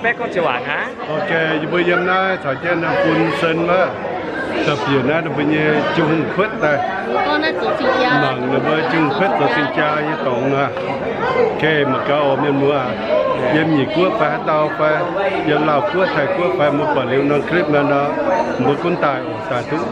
Baeqv gorngv ziouc waac hnangv. Ok, yie mbuo yiem naaiv caux jienv naaiv bun sen wuov, da'bieqc naaiv ninh mbuo nyei Jiu Hungh kuotv daaih. Mangc ninh mbuo Jiu Hungh kuotv zoux cing-jaa nyei dorngx aqv. Ok, mangc gaax oc mienh muoz, yiem nyic guoqv fai haaix dauh fai yiem Laauh guoqv, Taiv guoqv fai mbuo buatc liuz norm clip naaiv nor, mbuo gunv daaih oc, daaih duqv.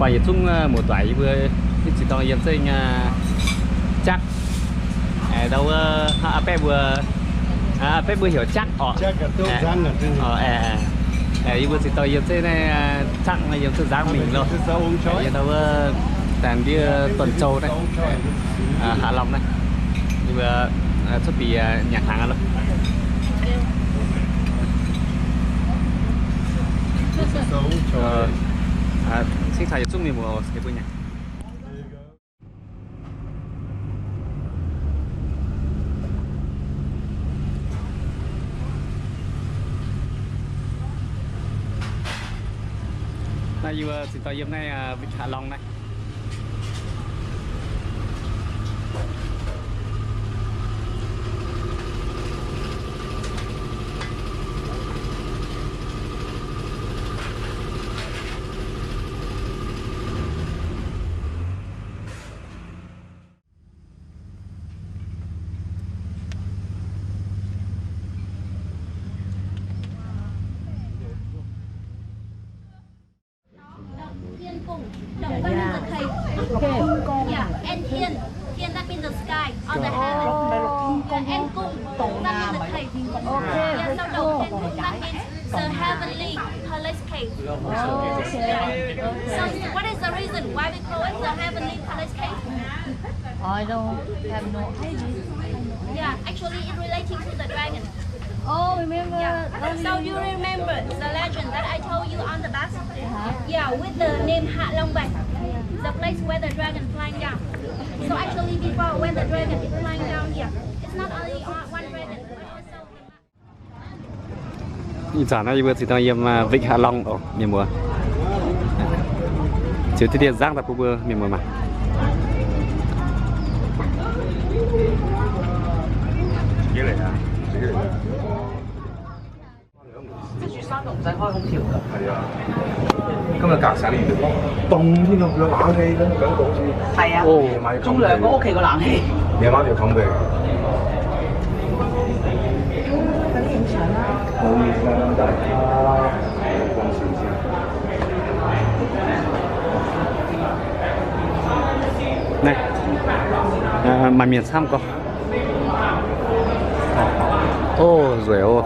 Buatc yietc zungv muoz-doic yie mbuo zinh dorng yiem zengv Jakv. Ndau wuov, baeqv mbuo, baeqv mbuo heuc Jakv orqc. Yie mbuo zinh dorng yiem zengv naaiv Jakv, yiem zengv nzangv mingh loh. Yiem ndau wuov, dangh ndiev Duanh Zou naaiv, Haaz Lorngh naaiv. Yie mbuo cuotv bieqc nyanc hnaangx loh. Cingx taux yietc zungv mienh muoz mbuo nyanc. Naaiv yie mbuo zinh dorng yiem naaiv Vịnh Hạ Long naaiv. Thiên cung, động, that means the cave. Okay. Yeah, and thiên, thiên, that means the sky or the heaven. Oh. Yeah, and cung, that means the cave. Okay. Yeah, so động thiên cung, that means the heavenly palace cave. Okay. Yeah. So what is the reason why we call it the heavenly palace cave? I don't have no idea. Yeah, actually, it's relating to the dragon. Oh, remember. Yeah. So you remember the legend that I told you on the bus? Uh-huh. Yeah, with the name Hạ Long Bạch, the place where the dragon flying down. So actually, before when the dragon is flying down here, it's not only one dragon, but also the Ih zanc naaiv yie mbuo zinh dorng yiem Vịnh Hạ Long oc mienh muoz. Ziux diqv dieh nzangv daaih bun mbuo mienh muoz mangc. Ov, maaih mienh camv gorx. Ov, nzueic oc.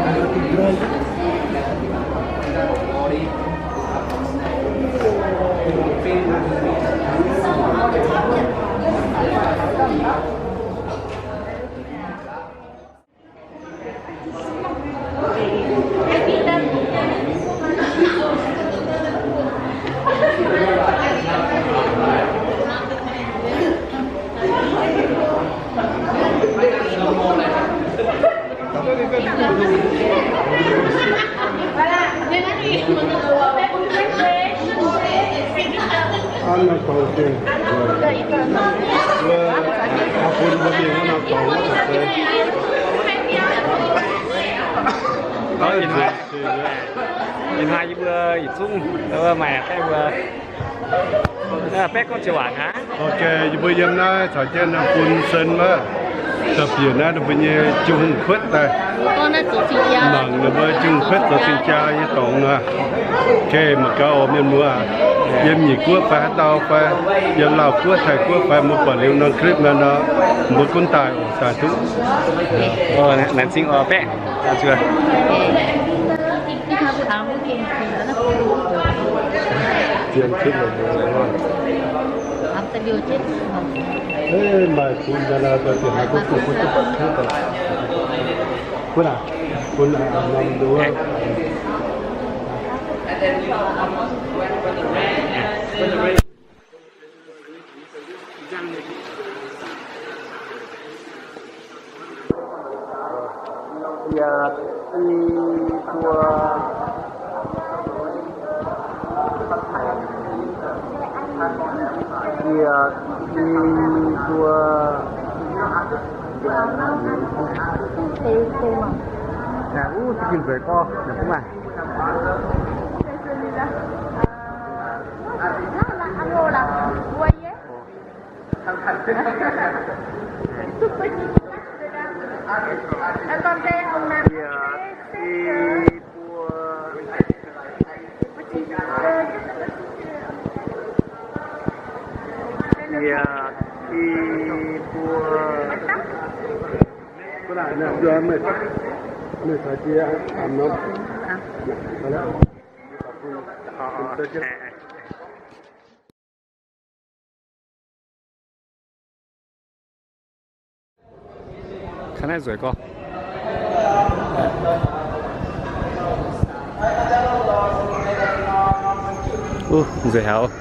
Ih hnoi yie mbuo yietc zungv maaih baeqv mbuo, baeqv gorngv ziex waac hnangv. Ok, yie mbuo yiem naaiv caux jienv bun sen wuov, da'bieqc naaiv ninh mbuo nyei jiu hungh kuotv daaih. Mangc ninh mbuo jiu hungh kuotv zoux cing-jaa nyei dorngx nor. Ok, mangc gaax oc mienh muoz, yiem Nyic Guoqv fai haaix dauh fai yiem Laauh Guoqv, Taiv Guoqv fai mbuo buatc liuz norm clip naaiv nor, mbuo gunv daaih oc, daaih duqv. Laengz zingh oc, baeqv. Maaih bun daaih, daaih bieqc haaix bun bun bun bun bun norm nduov. Yietc, i, buo. Yietc, i, buo. Naaiv, uh, se gin nzueic gorx, naaiv bun maaih. Kaav naaiv nzueic gorx. Uh, nzueic haic.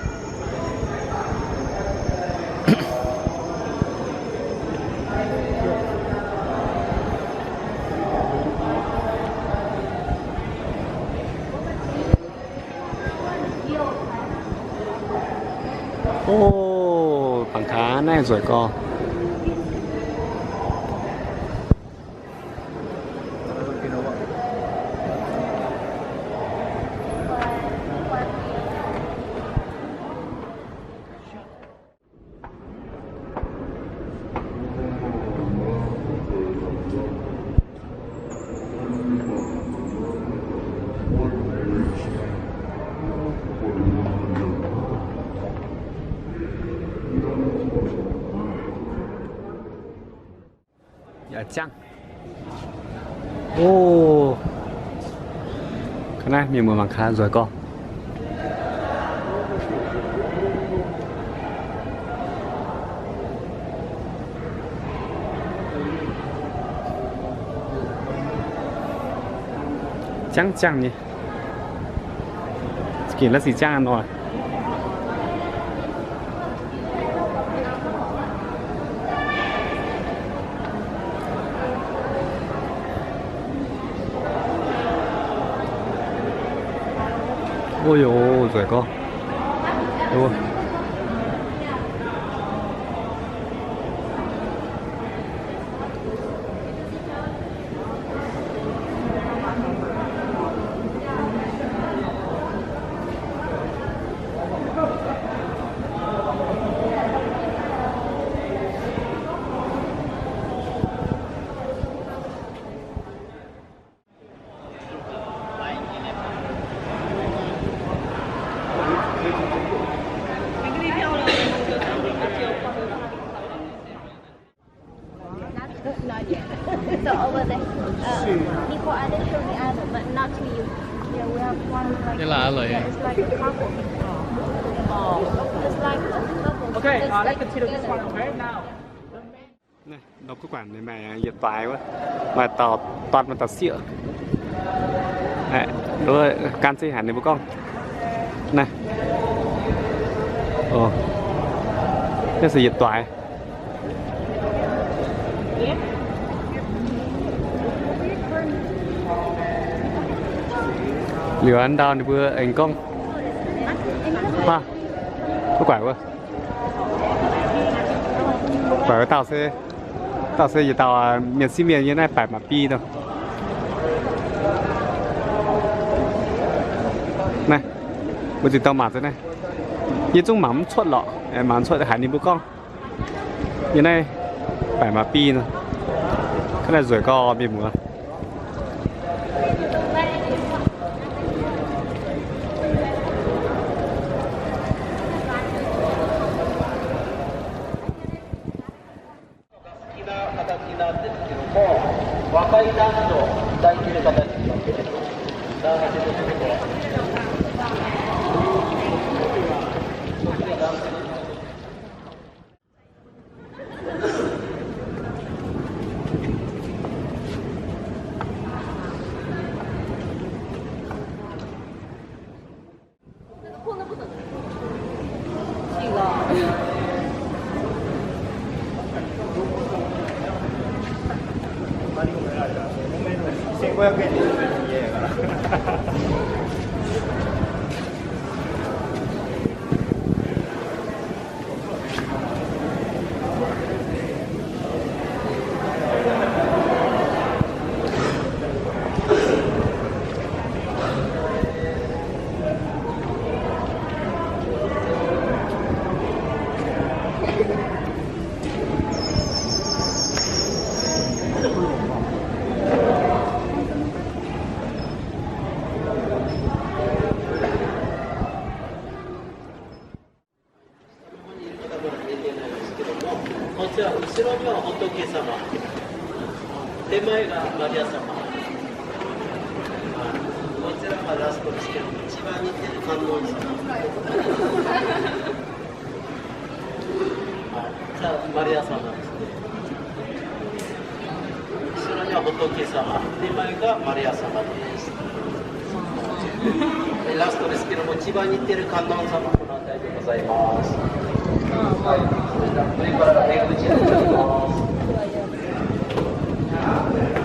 O, bangc kaav naaiv nzueic gorx. Yaac ziangh. O, kaav naaiv mienh muoz mangc kaav nzueic gorx. Ziangh ziangh nyei. Za'gengh la'sic ziangh nor. O yoc, nzueic gorx. So over there. Uh, before I let you Yie laaix loic. Okay, uh, let's continue this one, okay? Now. Naaiv norm kuv guanc ninh maaih yietc doix wuov, maaih dauh dotv, maaih dauh sieqv. Gan zeiv haic ninh mbuo gorngv. Naaiv, naaiv se yietc doix. Liuz ndau ninh mbuo aengx gorngv, kuv guanc wuov, guanc wuov dauh se, dauh se yietc dauh mienh sieqv mienh nyei naaiv baeqc maac bi nor. Naaiv, mbuo zinh dorh mangc za'naaiv. Yie zungv mangc mv cuotv lorqc, mangc cuotv haiz ninh mbuo gorngv. Yie naaiv baeqc maac bi nor. Ga'naaiv nzueic gau mienh muoz.こちら、後ろには仏様。手前がマリア様。こちらがラストですけど、一番似てる観音様。 あ、じゃあ、マリア様ですね。後ろには仏様、手前がマリア様です。で、ラストですけども、一番似てる観音様、この辺りでございます。はい、それでは、これから出口になります。